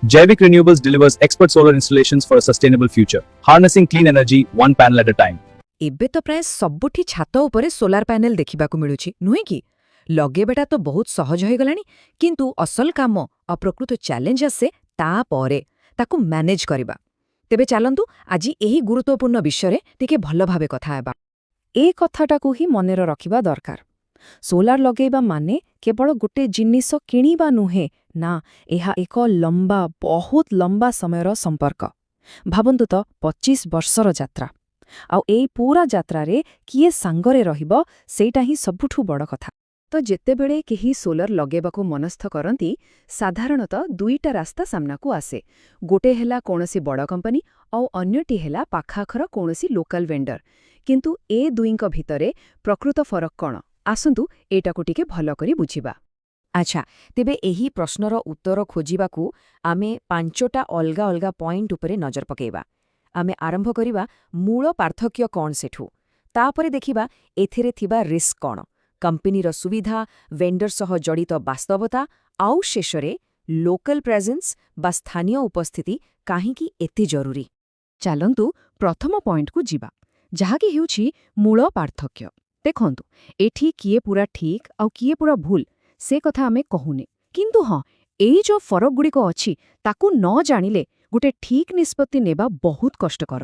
Jaivik Renewables delivers expert solar installations for a sustainable future, harnessing clean energy one panel at a time. ଏବେ ତ ପ୍ରାୟ ସବୁଠି ଛାତ ଉପରେ ସୋଲାର ପ୍ୟାନେଲ ଦେଖିବାକୁ ମିଳୁଛି, ନୁହେଁ କି? ଲଗେଇବାଟା ତ ବହୁତ ସହଜ ହୋଇଗଲାଣି, କିନ୍ତୁ ଅସଲ କାମ ଆଉ ପ୍ରକୃତ ଚ୍ୟାଲେଞ୍ଜ ଆସେ ତାପରେ, ତାକୁ ମ୍ୟାନେଜ କରିବା। ତେବେ ଚାଲନ୍ତୁ, ଆଜି ଏହି ଗୁରୁତ୍ୱପୂର୍ଣ୍ଣ ବିଷୟରେ ଟିକେ ଭଲ ଭାବେ କଥା ହେବା। ଏ କଥାଟାକୁ ହିଁ ମନେରେ ରଖିବା ଦରକାର। ସୋଲାର ଲଗେଇବା ମାନେ କେବଳ ଗୋଟେ ଜିନିଷ କିଣିବା ନୁହେଁ, ନା, ଏହା ଏକ ଲମ୍ବା, ବହୁତ ଲମ୍ବା ସମୟର ସମ୍ପର୍କ। ଭାବନ୍ତୁ ତ, 25 ବର୍ଷର ଯାତ୍ରା। ଆଉ ଏଇ ପୁରା ଯାତ୍ରାରେ କିଏ ସାଙ୍ଗରେ ରହିବ, ସେଇଟା ହିଁ ସବୁଠୁ ବଡ଼ କଥା। ତ ଯେତେବେଳେ କେହି ସୋଲାର ଲଗେଇବାକୁ ମନସ୍ଥ କରନ୍ତି, ସାଧାରଣତଃ ଦୁଇଟା ରାସ୍ତା ସାମ୍ନାକୁ ଆସେ। ଗୋଟେ ହେଲା କୌଣସି ବଡ଼ କମ୍ପାନୀ ଆଉ ଅନ୍ୟଟି ହେଲା ପାଖଆଖର କୌଣସି ଲୋକାଲ ଭେଣ୍ଡର। କିନ୍ତୁ ଏ ଦୁଇଙ୍କ ଭିତରେ ପ୍ରକୃତ ଫରକ କ'ଣ? ଆସନ୍ତୁ, ଏଇଟାକୁ ଟିକେ ଭଲ କରି ବୁଝିବା। ଆଚ୍ଛା, ତେବେ ଏହି ପ୍ରଶ୍ନର ଉତ୍ତର ଖୋଜିବାକୁ ଆମେ ପାଞ୍ଚଟା ଅଲଗା ଅଲଗା ପଏଣ୍ଟ ଉପରେ ନଜର ପକାଇବା। ଆମେ ଆରମ୍ଭ କରିବା ମୂଳ ପାର୍ଥକ୍ୟ କ'ଣ ସେଠୁ। ତାପରେ ଦେଖିବା ଏଥିରେ ଥିବା ରିସ୍କ କ'ଣ, କମ୍ପାନୀର ସୁବିଧା, ଭେଣ୍ଡର ସହ ଜଡ଼ିତ ବାସ୍ତବତା, ଆଉ ଶେଷରେ ଲୋକାଲ ପ୍ରେଜେନ୍ସ ବା ସ୍ଥାନୀୟ ଉପସ୍ଥିତି କାହିଁକି ଏତେ ଜରୁରୀ। ଚାଲନ୍ତୁ, ପ୍ରଥମ ପଏଣ୍ଟକୁ ଯିବା, ଯାହାକି ହେଉଛି ମୂଳ ପାର୍ଥକ୍ୟ। ଦେଖନ୍ତୁ, ଏଠି କିଏ ପୁରା ଠିକ୍ ଆଉ କିଏ ପୁରା ଭୁଲ, ସେ କଥା ଆମେ କହୁନେ। କିନ୍ତୁ ହଁ, ଏଇ ଯୋଉ ଫରକଗୁଡ଼ିକ ଅଛି, ତାକୁ ନ ଜାଣିଲେ ଗୋଟେ ଠିକ୍ ନିଷ୍ପତ୍ତି ନେବା ବହୁତ କଷ୍ଟକର।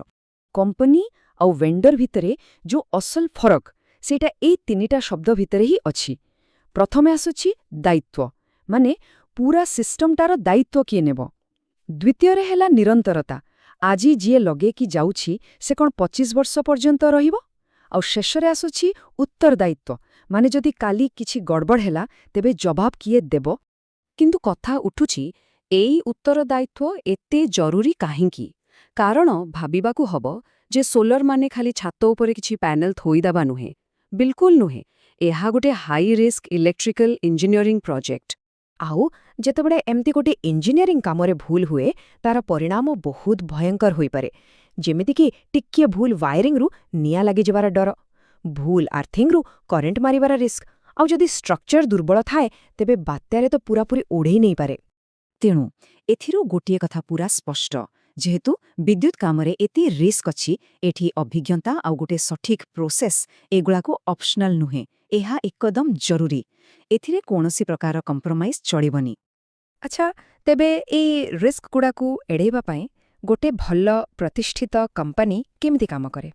କମ୍ପାନୀ ଆଉ ଭେଣ୍ଡର ଭିତରେ ଯୋଉ ଅସଲ ଫରକ, ସେଇଟା ଏଇ ତିନିଟା ଶବ୍ଦ ଭିତରେ ହିଁ ଅଛି। ପ୍ରଥମେ ଆସୁଛି ଦାୟିତ୍ୱ, ମାନେ ପୁରା ସିଷ୍ଟମଟାର ଦାୟିତ୍ୱ କିଏ ନେବ। ଦ୍ୱିତୀୟରେ ହେଲା ନିରନ୍ତରତା। ଆଜି ଯିଏ ଲଗେଇକି ଯାଉଛି, ସେ କ'ଣ 25 ବର୍ଷ ପର୍ଯ୍ୟନ୍ତ ରହିବ? ଆଉ ଶେଷରେ ଆସୁଛି ଉତ୍ତରଦାୟିତ୍ୱ, ମାନେ ଯଦି କାଲି କିଛି ଗଡ଼ବଡ଼ ହେଲା, ତେବେ ଜବାବ କିଏ ଦେବ? କିନ୍ତୁ କଥା ଉଠୁଛି, ଏଇ ଉତ୍ତରଦାୟିତ୍ୱ ଏତେ ଜରୁରୀ କାହିଁକି? କାରଣ ଭାବିବାକୁ ହବ ଯେ ସୋଲର ମାନେ ଖାଲି ଛାତ ଉପରେ କିଛି ପ୍ୟାନେଲ ଥୋଇଦେବା ନୁହେଁ, ବିଲକୁଲ ନୁହେଁ। ଏହା ଗୋଟେ high risk electrical engineering project. ଆଉ ଯେତେବେଳେ ଏମିତି ଗୋଟେ ଇଞ୍ଜିନିୟରିଂ କାମରେ ଭୁଲ ହୁଏ, ତାର ପରିଣାମ ବହୁତ ଭୟଙ୍କର ହୋଇପାରେ। ଯେମିତିକି ଟିକିଏ ଭୁଲ ୱାୟରିଂରୁ ନିଆଁ ଲାଗିଯିବାର ଡର, ଭୁଲ ଆର୍ଥିଂରୁ କରେଣ୍ଟ ମାରିବାର ରିସ୍କ, ଆଉ ଯଦି ଷ୍ଟ୍ରକ୍ଚର ଦୁର୍ବଳ ଥାଏ, ତେବେ ବାତ୍ୟାରେ ତ ପୂରାପୂରି ଉଡ଼େଇ ନେଇପାରେ। ତେଣୁ ଏଥିରୁ ଗୋଟିଏ କଥା ପୁରା ସ୍ପଷ୍ଟ, ଯେହେତୁ ବିଦ୍ୟୁତ କାମରେ ଏତେ ରିସ୍କ ଅଛି, ଏଠି ଅଭିଜ୍ଞତା ଆଉ ଗୋଟେ ସଠିକ୍ ପ୍ରୋସେସ୍, ଏଗୁଡ଼ାକୁ ଅପସନାଲ ନୁହେଁ, ଏହା ଏକଦମ ଜରୁରୀ। ଏଥିରେ କୌଣସି ପ୍ରକାର କମ୍ପ୍ରମାଇଜ୍ ଚଳିବନି। ଆଚ୍ଛା, ତେବେ ଏଇ ରିସ୍କଗୁଡ଼ାକୁ ଏଡ଼େଇବା ପାଇଁ ଗୋଟେ ଭଲ ପ୍ରତିଷ୍ଠିତ କମ୍ପାନୀ କେମିତି କାମ କରେ?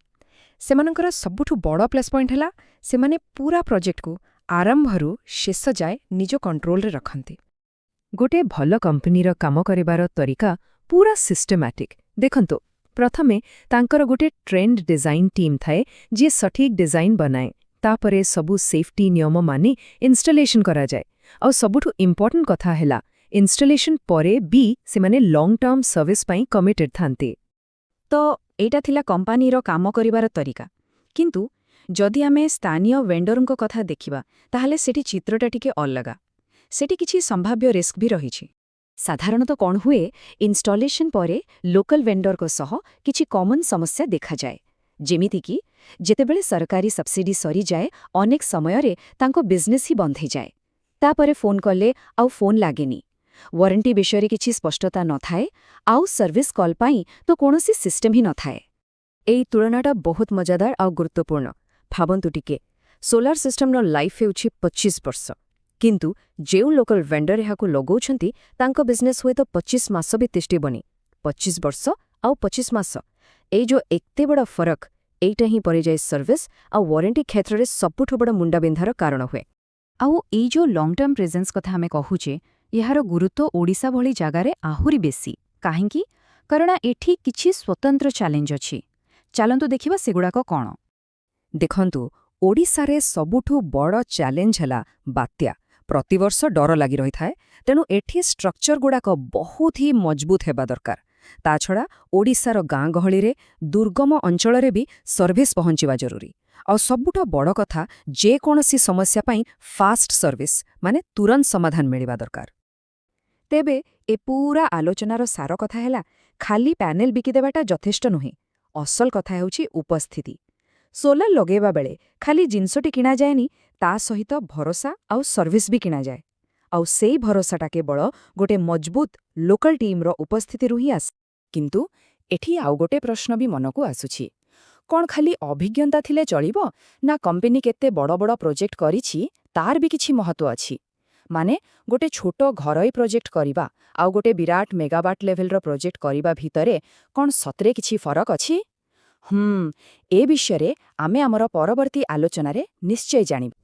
ସେମାନଙ୍କର ସବୁଠୁ ବଡ଼ ପ୍ଲସ୍ ପଏଣ୍ଟ ହେଲା, ସେମାନେ ପୁରା ପ୍ରୋଜେକ୍ଟକୁ ଆରମ୍ଭରୁ ଶେଷ ଯାଏ ନିଜ କଣ୍ଟ୍ରୋଲରେ ରଖନ୍ତି। ଗୋଟେ ଭଲ କମ୍ପାନୀର କାମ କରିବାର ତରିକା ପୁରା ସିଷ୍ଟମାଟିକ୍। ଦେଖନ୍ତୁ, ପ୍ରଥମେ ତାଙ୍କର ଗୋଟେ ଟ୍ରେଣ୍ଡ ଡିଜାଇନ୍ ଟିମ୍ ଥାଏ, ଯିଏ ସଠିକ୍ ଡିଜାଇନ୍ ବନାଏ। ତାପରେ ସବୁ ସେଫ୍ଟି ନିୟମ ମାନି ଇନଷ୍ଟଲେସନ୍ କରାଯାଏ। ଆଉ ସବୁଠୁ ଇମ୍ପୋର୍ଟାଣ୍ଟ କଥା ହେଲା, ଇନଷ୍ଟଲେସନ୍ ପରେ ବି ସେମାନେ ଲଙ୍ଗ୍ ଟର୍ମ ସର୍ଭିସ୍ ପାଇଁ କମିଟେଡ୍ ଥାନ୍ତି। ତ ଏଇଟା ଥିଲା କମ୍ପାନୀର କାମ କରିବାର ତରିକା। କିନ୍ତୁ ଯଦି ଆମେ ସ୍ଥାନୀୟ ଭେଣ୍ଡରଙ୍କ କଥା ଦେଖିବା, ତାହେଲେ ସେଠି ଚିତ୍ରଟା ଟିକେ ଅଲଗା। ସେଠି କିଛି ସମ୍ଭାବ୍ୟ ରିସ୍କ ବି ରହିଛି। ସାଧାରଣତଃ କ'ଣ ହୁଏ, ଇନଷ୍ଟଲେସନ୍ ପରେ ଲୋକାଲ ଭେଣ୍ଡରଙ୍କ ସହ କିଛି କମନ୍ ସମସ୍ୟା ଦେଖାଯାଏ। ଯେମିତିକି ଯେତେବେଳେ ସରକାରୀ ସବସିଡି ସରିଯାଏ, ଅନେକ ସମୟରେ ତାଙ୍କ ବିଜନେସ୍ ହିଁ ବନ୍ଦ ହେଇଯାଏ। ତାପରେ ଫୋନ୍ କଲେ ଆଉ ଫୋନ୍ ଲାଗେନି। ୱାରେଣ୍ଟି ବିଷୟରେ କିଛି ସ୍ପଷ୍ଟତା ନଥାଏ, ଆଉ ସର୍ଭିସ୍ କଲ୍ ପାଇଁ ତ କୌଣସି ସିଷ୍ଟମ୍ ହିଁ ନଥାଏ। ଏଇ ତୁଳନାଟା ବହୁତ ମଜାଦାର ଆଉ ଗୁରୁତ୍ୱପୂର୍ଣ୍ଣ। ଭାବନ୍ତୁ ଟିକେ, ସୋଲାର ସିଷ୍ଟମର ଲାଇଫ୍ ହେଉଛି 25 ବର୍ଷ। କିନ୍ତୁ ଯେଉଁ ଲୋକାଲ ଭେଣ୍ଡର ଏହାକୁ ଲଗାଉଛନ୍ତି, ତାଙ୍କ ବିଜନେସ୍ ହୁଏତ 25 ମାସ ବି ତିଷ୍ଠିବନି। 25 ବର୍ଷ ଆଉ 25 ମାସ, ଏଇ ଯୋଉ ଏତେ ବଡ଼ ଫରକ, ଏଇଟା ହିଁ ପରିଯାଏ ସର୍ଭିସ୍ ଆଉ ୱାରେଣ୍ଟି କ୍ଷେତ୍ରରେ ସବୁଠୁ ବଡ଼ ମୁଣ୍ଡବିନ୍ଧାର କାରଣ ହୁଏ। ଆଉ ଏଇ ଯୋଉ ଲଙ୍ଗ୍ ଟର୍ମ ପ୍ରେଜେନ୍ସ କଥା ଆମେ କହୁଛେ, ଏହାର ଗୁରୁତ୍ୱ ଓଡ଼ିଶା ଭଳି ଜାଗାରେ ଆହୁରି ବେଶୀ। କାହିଁକି? କାରଣ ଏଠି କିଛି ସ୍ୱତନ୍ତ୍ର ଚ୍ୟାଲେଞ୍ଜ ଅଛି। ଚାଲନ୍ତୁ ଦେଖିବା ସେଗୁଡ଼ାକ କ'ଣ। ଦେଖନ୍ତୁ, ଓଡ଼ିଶାରେ ସବୁଠୁ ବଡ଼ ଚ୍ୟାଲେଞ୍ଜ ହେଲା ବାତ୍ୟା। ପ୍ରତିବର୍ଷ ଡର ଲାଗି ରହିଥାଏ। ତେଣୁ ଏଠି ଷ୍ଟ୍ରକ୍ଚରଗୁଡ଼ାକ ବହୁତ ହି ମଜବୁତ ହେବା ଦରକାର। ତା ଛଡ଼ା ଓଡ଼ିଶାର ଗାଁ ଗହଳିରେ, ଦୁର୍ଗମ ଅଞ୍ଚଳରେ ବି ସର୍ଭିସ୍ ପହଞ୍ଚିବା ଜରୁରୀ। ଆଉ ସବୁଠୁ ବଡ଼ କଥା, ଯେକୌଣସି ସମସ୍ୟା ପାଇଁ ଫାଷ୍ଟ ସର୍ଭିସ୍, ମାନେ ତୁରନ୍ତ ସମାଧାନ ମିଳିବା ଦରକାର। ତେବେ ଏ ପୁରା ଆଲୋଚନାର ସାର କଥା ହେଲା, ଖାଲି ପ୍ୟାନେଲ ବିକିଦେବାଟା ଯଥେଷ୍ଟ ନୁହେଁ। ଅସଲ କଥା ହେଉଛି ଉପସ୍ଥିତି। ସୋଲାର ଲଗେଇବା ବେଳେ ଖାଲି ଜିନିଷଟି କିଣାଯାଏନି, ତା ସହିତ ଭରସା ଆଉ ସର୍ଭିସ୍ ବି କିଣାଯାଏ। ଆଉ ସେଇ ଭରସାଟା କେବଳ ଗୋଟେ ମଜବୁତ ଲୋକାଲ ଟିମ୍ର ଉପସ୍ଥିତିରୁ ହିଁ ଆସେ। କିନ୍ତୁ ଏଠି ଆଉ ଗୋଟେ ପ୍ରଶ୍ନ ବି ମନକୁ ଆସୁଛି। କ'ଣ ଖାଲି ଅଭିଜ୍ଞତା ଥିଲେ ଚଳିବ, ନା କମ୍ପାନୀ କେତେ ବଡ଼ ବଡ଼ ପ୍ରୋଜେକ୍ଟ କରିଛି ତାର ବି କିଛି ମହତ୍ତ୍ୱ ଅଛି? ମାନେ ଗୋଟେ ଛୋଟ ଘରୋଇ ପ୍ରୋଜେକ୍ଟ କରିବା ଆଉ ଗୋଟେ ବିରାଟ ମେଗାୱାଟ ଲେଭେଲର ପ୍ରୋଜେକ୍ଟ କରିବା ଭିତରେ କ'ଣ ସତରେ କିଛି ଫରକ ଅଛି? ଏ ବିଷୟରେ ଆମେ ଆମର ପରବର୍ତ୍ତୀ ଆଲୋଚନାରେ ନିଶ୍ଚୟ ଜାଣିବା।